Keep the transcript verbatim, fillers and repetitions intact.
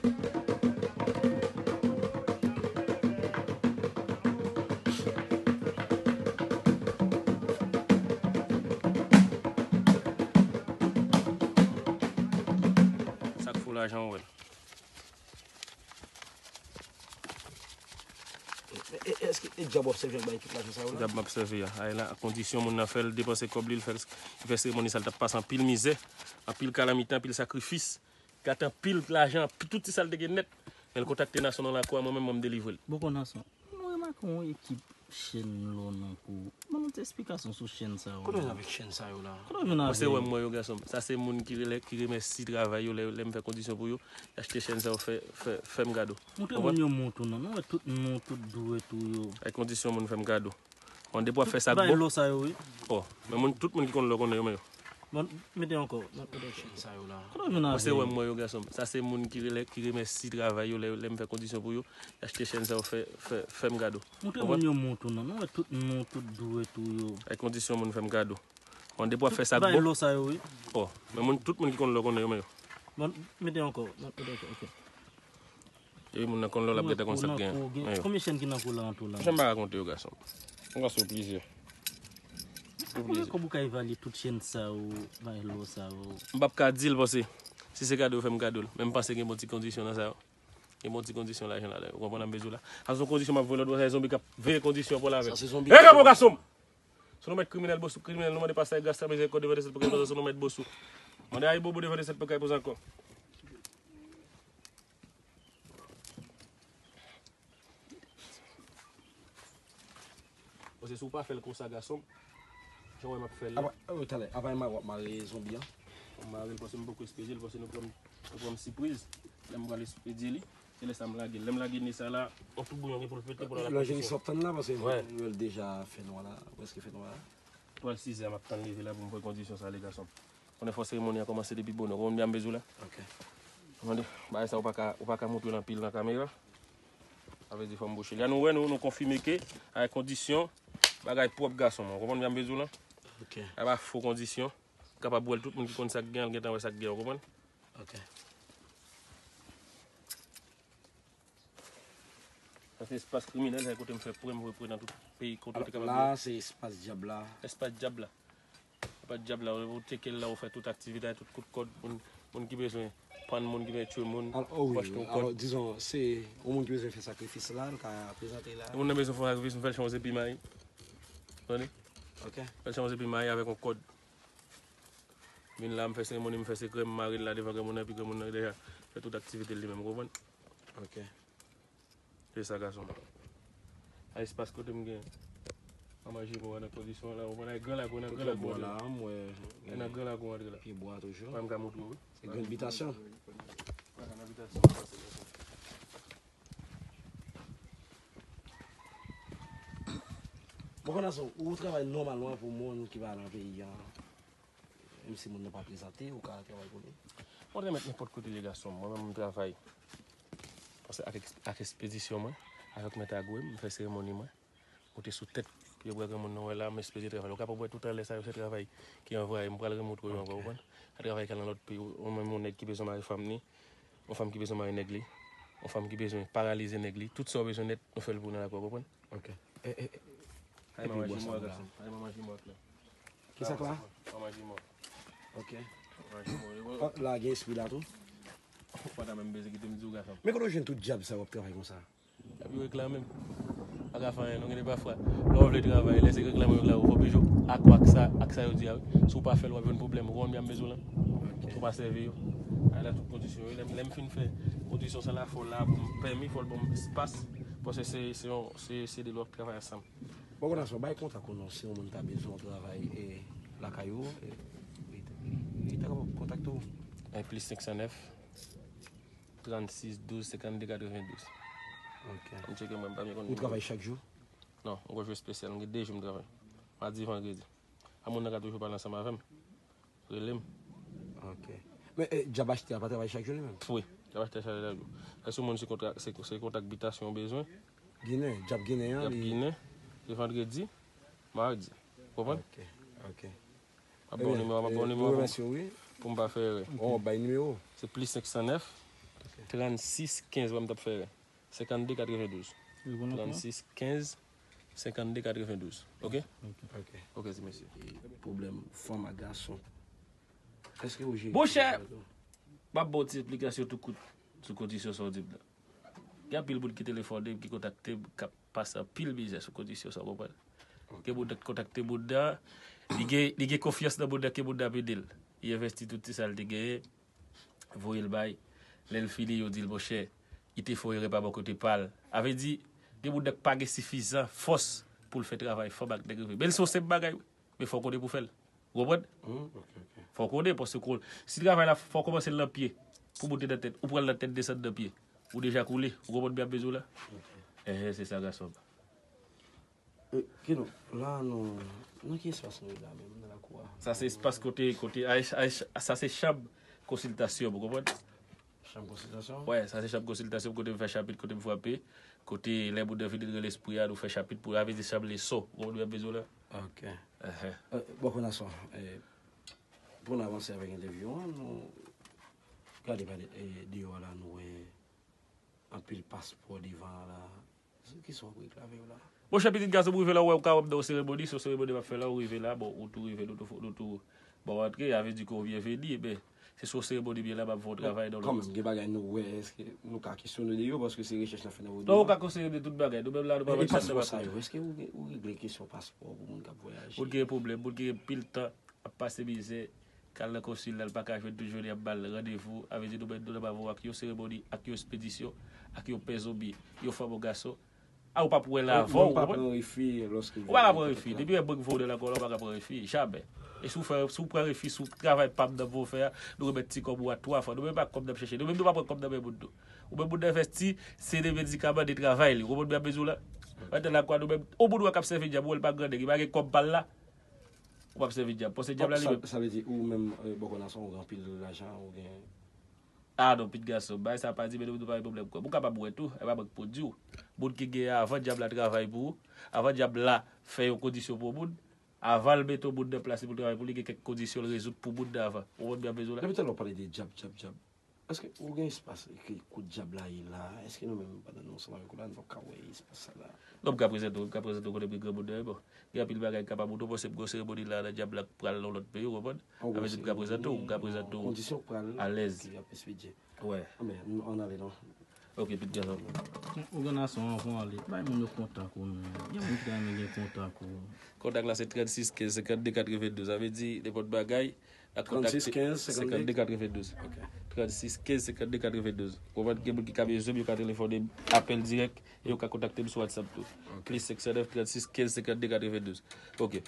Sa k fou lajan w wè l. E, e, èske e djab w ap sèvi ak bay tout lajan sa yo la? Djab m ap sèvi a. Ay la, kondisyon moun nan fè l depanse kòb li, l fè, l fè seremoni sa, l t ap pase anpil mizè, anpil kalamite, anpil sakrifis. Gate anpil lajan, anpil, tout ti sa l te gen nèt. Men l kontakte Nason nan lakou a, mwen menm, mwen m delivre l. Bòkò Nason, nou remake yon ekip chèn lò nan kou. Ban nou ti esplikasyon sou chèn sa yo. Kote w jwenn avèk chèn sa yo la? Kote w jwenn avèk? Mwen se wè m wè yo gason m. Sa se moun ki rele, ki remèsi travay yo lè, lè m fè kondisyon pou yo. Y achte chèn sa yo fè, fè, fè m kado. Montre moun yo mont ou non. Nou wè tout non, tout dwèt ou yo. Ay kondisyon moun fè m kado. Bon, depi w ap fè sa k bon. Bay lò sa yo, wi. Oh, men moun, tout moun ki konn lò konnen yo, men yo. Bon, mete ankò. Mete chèn sa yo la. Kote w jwenn avèk? Mwen se wè m wè yo gason m. Sa se moun ki rele, ki remèsi travay yo lè, lè m fè kondisyon pou yo. Y achte chèn sa yo fè, fè, fè m kado. Montre moun yo mont ou non. Nou wè tout non, tout dwèt ou yo. Ay kondisyon moun fè m kado. Bon, depi w ap fè sa k bon. Bay lò sa yo, wi. Oh, men moun, tout moun ki konn lò konnen yo, men yo. Bon, mete ankò. Mete ankò, ok. Epi moun nan konn lè w l ap gentan konn sa k gen. Konbyen chèn ki nan kou la an tou la? Jan m pa rakonte yo gason. Yon gason plizyè. Konbyen kòb ou ka evalye tout chèn sa yo, bay lò sa yo? M p ap ka di l paske si se kado yo fè m kado l. Men m panse gen bon ti kondisyon nan sa yo. Gen bon ti kondisyon lajan ladan yo. Ou konprann sa m vle di w la? Sa se yon kondisyon m ap voye lòt bò, sa se zonbi k ap veye kondisyon pou l avè l. Sa se zonbi. E gade gason m! Si nou mèt kriminèl, bosou kriminèl, nou mande pastè Gras Travèzè kòd devan de sèt pokay, si nou mèt bosou. Mande Ayibobo devan de sèt pokay pou zankò. Paske si w pa fè l konsa, gason m, jan w wè m ap fè l la. Apa, oh, talè, apa w ap mare zonbi an? M mare l paske m poko espedye l, paske nou pran m, nou pran m sipriz. Lè m pral espedye li, se lè sa m lage l. Lè m lage ne sa la, yon tout bouyon gen pou l pete pou l al ak kondisyon. Lanjelis w ap tann la, paske nou wè l deja fè nwa la, prèske fè nwa la. Twal sizè a m ap tann leve la pou m voye kondisyon sa ale gason m. Konnen fò seremoni an kòmanse depi bonè. Ou konprann byen m bezwen la? Ok. Ou tande? Bagay sa ou pa ka, ou pa ka montre l anpil nan kamera. Sa vle di fò m bouche li. An nou wè nou, nou konfime ke avèk kondisyon, bagay pwòp gason m. Ou konprann byen m bezwen la? Ok. Sa pa fo kondisyon. Ou kapab wè l, tout moun ki konn sa k gen an, l gentan wè sa k gen an, ou konprann? Ok. Sa se espas kriminèl, sa se kote m fè pwen, m voye pwen nan tout peyi, kote ou te kapab wè. La, se espas dyab la. Espas dyab la. Espas dyab la, ou tcheke l la, ou fè tout aktivite, tout kout kòd, moun, moun ki bezwen pann, moun ki bezwen tchwe moun, ou achte yon kòd. Alò, dizon, se yon moun ki bezwen fè sakrifis la, l ka prezante la. Moun nan bezwen fè sakrifis, m fè l chan yon zepi mayi. Tande? Ok. Fè l chan yon zepi mayi avèk yon kòd. Vin la, m fè seremoni, m fè sekrè, m mare l la devan granmoun nan, epi granmoun nan deja fè tout aktivite l li menm, ou konprann? Ok. Se sa, gason m. A espas kote m gen. An manje mò nan kondisyon la, ou konprann, nan gran lakou, nan gran lakou la, m wè. E nan gran lakou antre la. Pye bwa toujou. Mwen m ka montre w, wi. Se grenn bitasyon. Wè, nan bitasyon, sa se gason. Bon, kòm sa, ou travay nòmalman pou moun ki pa nan peyi an. Menm si moun nan pa prezante, ou ka travay pou li. Mwen te mèt nenpòt kote l ye gason m. Mwen menm, m travay. Paske ak, eks- ak ekspedisyon mwen, avèk mèt agwe m, m fè seremoni mwen. Moute sou tèt pye bwa granmoun nan wè la, m espedye travay. Ou kapab wè tout anlè sa yo, se travay ki anvayi m. M pral remontre w yo ankò, ou konprann? Sa travay ki al nan lòt peyi, ou menm yon nèg ki bezwen mare fanm ni, yon fanm ki bezwen mare nèg li, yon fanm ki bezwen paralize nèg li, tout sa w bezwen nèt, nou fè l pou ou nan lakou, ou konprann? Ok. E, e, e, epi bwa sa la. Ay, manman jimo ak la. Ki sa k la? Manman jimo. Ok. Manman jimo. Oh, la gen espri la tou. Ou pa ta menm bezwen kite m di w, gason. Men kote w jwenn tout dyab sa yo ap travay konsa? Dyab yo reklame m. Pa ka fè anyen, non, gen de pafwa. Lè w vle travay, lè se reklame yo reklame w, fò w bezwen ak, ak sa, ak sa yo di a, wi. Si w pa fè l, w ap jwenn pwoblèm. Ou konprann byen m bezwen lan? Ok. Si w pa sèvi yo. Ay la tout kondisyon yo. Lè m, lè m fin fè kondisyon sa la, fò w la pou m pèmi, fò l ban m espas. Paske se, se yon, se, se de lòt travay ansanm. Bon, konn sa, bay kontak ou non, si yon moun ta bezwen yon travay, e, lakay ou, e, li, li ta kapab kontakte w. E plis senk san nèf, trannsis, douz, senkannde, katrevendouz. Ok. M tcheke mwen, m pa byen konn nimewo. Ou travay chak jou? Non, m gon jou espesyal, m gen de jou m travay. Madi, vandredi. A moun nan ka toujou pale ansanm avè m. Rele m. Ok. Men, e, djab achtè a pa travay chak jou li menm? Wi, djab achtè a travay chak jou. Èske moun se kontak, se, se kontak bitasyon w bezwen? Ginen, djab ginen an, djab li ginen, se vandredi, madi. Konprann? Ok, ok. M ap ba w nimewo, m ap ba w nimewo pou m, pou m pa fè erè. Bon, w ap bay nimewo. Se plis senk san nèf, Trannsis kenz, wè m t ap fè senkannde katrevendouz. Li bon nan kouran? Trannsis kenz, senkannde katrevendouz. Ok? Ok. Ok. Ok, ti mesye. Pwoblèm fanm ak gason. Èske ou jere Monchè! M ap ba w ti esplikasyon tou kout sou kondisyon sa w di m nan. Gen anpil moun ki telefone m, ki kontakte m, k ap pase anpil mizè sou kondisyon sa w, konprann? Gen moun nan ki kontakte moun nan, li gen, li gen konfyans nan moun nan ke moun nan ap ede l. Li envesti tout ti sa l te genyen, voye l bay. Lè l fini, yo di l, monchè, li te fè yon erè pa bò kote pa l. A vle di, gen moun nan ki pa gen sifizan fòs pou l fè travay fanm ak nèg yo vle. Men l se yon senp bagay, wi. Men fò w konnen pou w fè l. Ou konprann? Hmm, ok, ok. Fò w konnen, paske si travay la, fò w kòmanse l nan pye, pou moute nan tèt, ou pran l nan tèt, desann nan pye. Ou deja koule. Ou konprann byen ap bezwen la? Enhen, se sa, gason m. Eh, Kino, la nou, nan ki espas nou ye la menm, nan lakou a? Sa se espas kote, kote, a, a, sa se chanm konsiltasyon, ou konprann? Chanm konsiltasyon? Wè, sa se chanm konsiltasyon, kote m fè chapit, kote m frape, kote lè moun nan vin rele lespri a, nou fè chapit pou, a vle di chanm leson, ou konprann byen ap bezwen la? Ok. Enhen. Eh, Bòkò Nason, eh, pou n avanse avèk entèvyou an, nou gade pa de, eh, deyò a la, nou wè anpil paspò devan an la. Kisa w ap reklame yo la? Monchè, pitit gason m, rive la, ou wè, ou ka wè m nan yon seremoni, se yon seremoni m ap fè la, ou rive la, bon, ou tou rive, nou tou, nou tou ba w antre, a vle di ke w byenveni, men se sou yon seremoni m ye la, m ap fè yon travay nan Kanmenm, gen bagay nou wè, èske nou ka kesyone de yo, paske se rechèch n ap fè nan vodou. Non, ou ka konseye de tout bagay, nou menm la, nou pa E mande chanm nan paspò sa pa. Yo, èske ou, ou regle kesyon paspò pou moun k ap vwayaje? Moun ki gen pwoblèm, moun ki gen pil tan ap pase mizè, k al nan konsil la, l pa ka jwenn, tout jounen y ap ba l randevou, a vle di nou menm nou nan Mavon ak yon seremoni, ak yon espedisyon, ak yon pè zonbi, yon fanm, yon gason. A, ou p ap wè l avan, Moun ou pa konprann? pran refi lòske Ou pa ka pran refi. Depi yon bank voye w nan kòlò, ou pa ka pran refi. Jamè. E si w fè, si w pran refi sou travay pa m nan pou w fè a, nou remèt ti kòb ou a twa fwa. Nou menm nou pa pran kòb nan men moun tou. Ou menm moun nan envesti, se de medikaman, de travay li. Ou konprann byen ap bezwen w la? Antan lakwa nou menm, yon moun wè k ap sèvi dyab, ou wè l pa grande, li pa gen kòb pa l la. Ou p ap sèvi dyab. Panse dyab la li menm. Sa vle di ou menm, eh, Bòkò Nason, ou gen anpil lajan, ou gen Ah non, pitit gason, bagay sa pa di, men nou pa gen pwoblèm kòb. Ou kapab wè tou, e pa mwen k pou di w. Moun ki gen avan dyab la travay pou ou, avan dyab la fè yon kondisyon pou yon moun, avan l mete yon moun nan plas li pou l travay pou li, gen kèk kondisyon l rezoud pou moun nan avan. Ou konprann byen ap bezwen w la? Depi talè w pale de dyab, dyab, dyab. Èske ou gen espas ke kote dyab la ye la? Èske nou menm pandan nou ansanm avèk ou la, nou p ap ka wè espas sa la? Non, m ka prezante w, m ka prezante w kote m gen granmoun nan, bon. Gen anpil bagay k kapab ou tou panse m gen yon seremoni la nan dyab la k pral nan lòt peyi, ou konprann? Avè di m ka prezante w, m ka prezante w Kondisyon k pral alèz. Ki ap espedye. Wè. Anben, nou ann ale non. Ok, pitit gason. Ou gen ason an pou ale. Bay moun yo kontak ou, men. Gen moun ki ta renmen gen kontak ou. Kontak la se trannsis kenz senkannde katrevendouz. Sa vle di nenpòt bagay. Ak kontakte Trannsis kenz senkannde. senkannde katrevendouz. Ok. Trannsis kenz senkannde katrevendouz. Ou konprann, gen moun ki ka bezwen m, yo ka telefone m, apèl dirèk, e yo ka kontakte m sou WhatsApp tou. Plis senk san nèf, trannsis kenz senkannde katrevendouz. Ok.